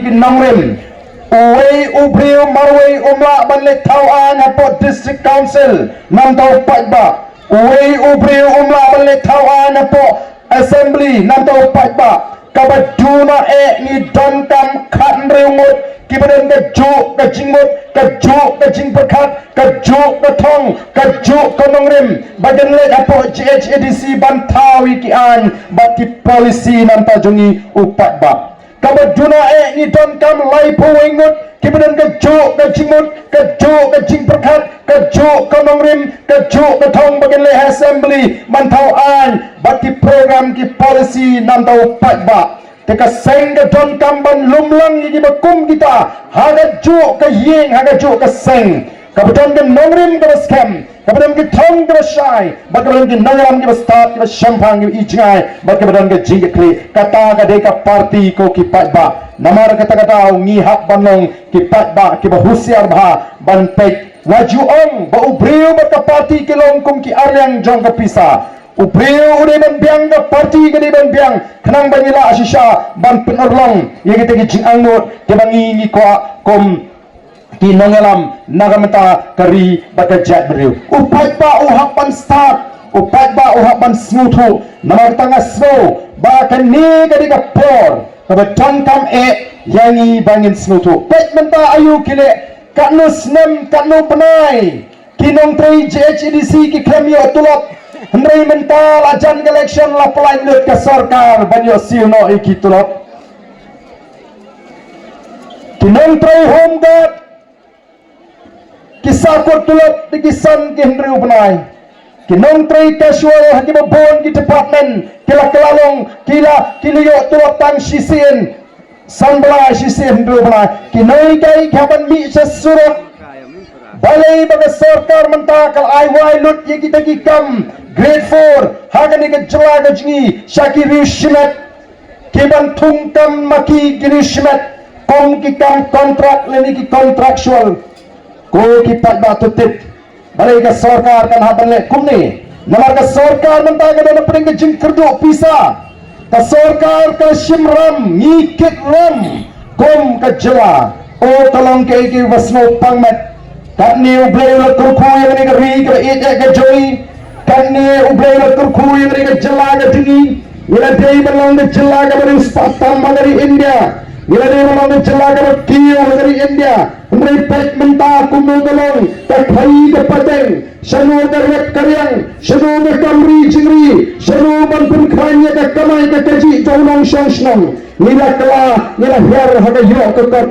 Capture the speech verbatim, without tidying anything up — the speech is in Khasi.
Ki nongrim. Uwei u briew marwei um lah ban leit thaw aiñ hapoh District Council namar u paidbah. Uwei u briew um lah ban leit thaw aiñ hapoh Assembly namar u paidbah. Kaba duna eh ngi donkam khathynriew ngut kiba don ka juk ka jingmut, ka juk ka jingpyrkhat, ka juk ka thong, ka juk ka nongrim ba kin leit hapoh G H A D C ban thaw ïa ki aiñ bad ki policy namar jong ngi u paidbah. Kaba duna eh ngi donkam laiphew wei ngut kiba don ka juk ka jingmut, ka juk ka jingpyrkhat, ka juk ka nongrim, ka juk ka thong ba kin leit ha Assembly ban thaw aiñ bad ki program ki policy namar u paidbah. Te ka seng ka donkam ban lumlang ïa kiba kum kita ha ka juk ka ïing, ha ka juk ka seng. Kaba don ka nongrim kaba skhem, kaba don ka thong kaba shai, bad kaba don ka nongrim kaba stad, kaba shemphang, kaba ïeit jngai, bad kaba don ka jingkitkhlieh. Kata ka dei ka party ko ki paidbah. Namar kata ka daw ngi hap ban long ki paidbah kiba husiar bha ban peit. Nga ju ong ba u briew bad ka party ki long kum ki arliang jong ka pisa. U briew u dei ban biang, ka party ka dei ban biang, khnang ba ngi lah shisha ban pynurlong ïa kita ki jingangnud kiba ngi ngi kwah kum ki nongïalam na ka bynta ka ri bad ka jaitbynriew. U paidbah u hap ban stad, u paidbah u hap ban sngewthuh. Namar kata nga sngew ba kane ka dei ka por kaba donkam eh ïa ngi ba ngin sngewthuh. Peit mynta aïu ki leh, katno snem, katno bnai ki nongtrei G H A D C ki khlem ïoh tulop. Hynrei mynta la jan ka election la pynlait lut ka sorkar ban ïoh siew noh ïa ki tulop. Ki nongtrei home guard ki sa kut tulop da ki san ki hynriew bnai. Ki nongtrei casual ha kiba bun ki department ki la kylla long, ki la, ki la ïoh tulop tang shisien san bnai, shisien hynriew bnai. Ki nongtrei ki hap ban mih sha surok. Balei ba ka sorkar mynta ka la ai wai lut ïa kita ki kam grade four ha kane ka jylla ka jong ngi sha ki riew shimet, ki ban thung kam ma ki, ki riew shimet, kum ki kam contract lane ki contractual. Ko ki paidbah, to tip balei ka sorkar kan hap ban leh kumne. Namar ka sorkar mynta ka don hapdeng ka jingkyrduh pisa. Ka sorkar ka shim ram, ngi kit ram kum ka jylla. O ka long kaei kaba sngewpang met. Katne U Blei u la kyrkhu ïa kane ka ri kaba ïeit eh ka jong ngi. Katne U Blei u la kyrkhu ïa kane ka jylla ka jong ngi. Ngi la dei ban long ka jylla kaba riewspah tam ha ka ri India. Ngi la dei ban long ka jylla kaba kiew ha ka ri India. Hynrei peit mynta kumno ka long, ka khaii ka pateng, shano ka rep ka riang, shano ka kam ri jingri, shano ban pynkhlaiñ ïa ka kamai ka kajih jong u nongshong shnong. Ngi la kylla, ngi la hiar ha ka ïoh ka kot.